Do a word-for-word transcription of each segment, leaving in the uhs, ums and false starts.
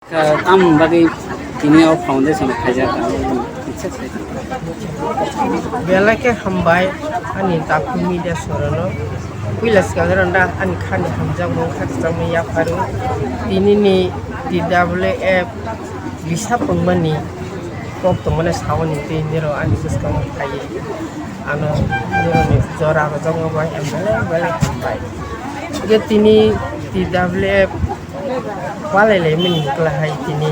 Tamoni bagwi tini o foundation khaijak ang. Belai khe hambai ani Takhuk media sorono. Puila swkang rwna ani khani hamjakmung khakchangma yapharu. Tinini T W F bisa pungmani kok tongmani saoni twi nirok ani bwskango phaiwi ano nirokni jora rwjakma bai ang belai belai hambai. Hwnkhe tini T W F palai laimani wngkla hai tini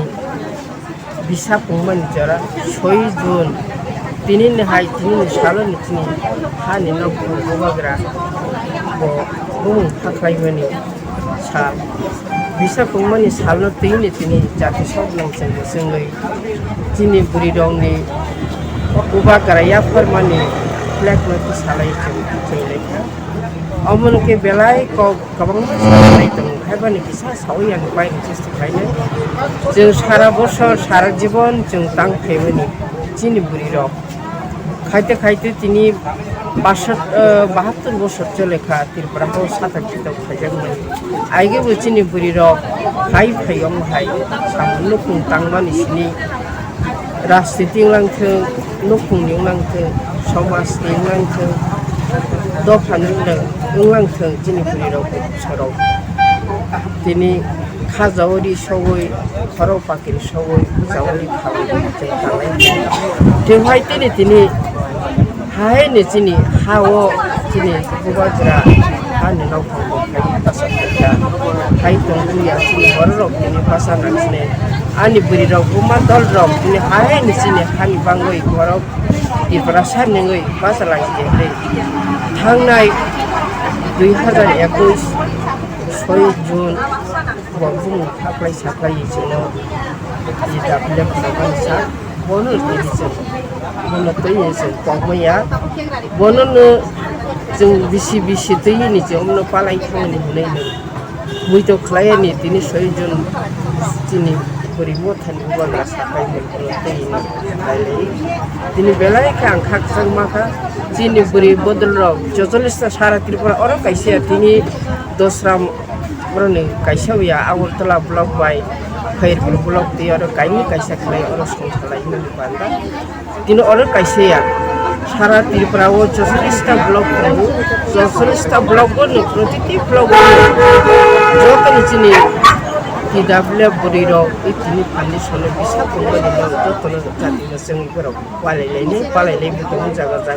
bisa pungmani jora soi June tinini hai tinini salo ni chini hani nok bubagra bo bumung khaklaimani sal. Bisa pungmani salno tini tini jati sok nang chwngwi chwngwi chini bwrwi rokni bubagra yapharmani flag no tisalai chwng chwng lekha. Omo hwnkhe belai kok kwbangma salai tongo, haibani kisa saui ang bai chesti khainai. Chwng sara bosor, sara jibon chwng tang phaimani chini bwrwi rok. Khaite khaite tini basat, eh, bahattor bosor chole kha Tripura o sata kitok khaijakmani. Aigebo chini bwrwi rok hai phai omo hai samung nukhung tangmani sini. Rajniti wnglang thung, nukhungni wnglang thung, somajni wnglang thung, dophani wnglang, wnglang thung, chini bwrwirok sorok. Tini kha jawari sogwi, khorok pakiri sogwi, jawari khawi chwng tanglai. Tei hai tini tini Hai ni chini ha o chini bubagra ha ni nok phang bo khai basa kha. Hai tong ya chini borok rok tini basa nang sini. Ani bwrwi rok buma dol rok tini hai ni chini ha ni bangwi borok Tiprasa nengwi basa lai je. Thangnai dui hazar ekwis soi June. Bo bumung khaklai saklai chwngno T W F phunukmani sa, bono twi chwng, bono twi chwng kokmaya, bono no chwng bisi bisi twi ni chwng no palai thangni hwnwi no. Mui to khlai ani tini soi jon chini bwrwi mothani bubagra saklai ni bono twi ni khlai lai. Tini belai khe ang khakchangma kha chini bwrwi bodol rok chocholish ta sara Tripura oro kaisa tini dosram Boroni kaisa ya Agartala block bai Khairpur block tei oro kaini kaisa khlai oro song khlai hwnwi panda. Tini oro kaisa ya sara Tripura o chocholish ta block tongo, chocholish ta block o no protiti block o no joto ni chini T W F bwrwi rok tini foundation o bisa pungmani no joto no jati no chwng borok. Palai laini, palai lai butung jaga jaga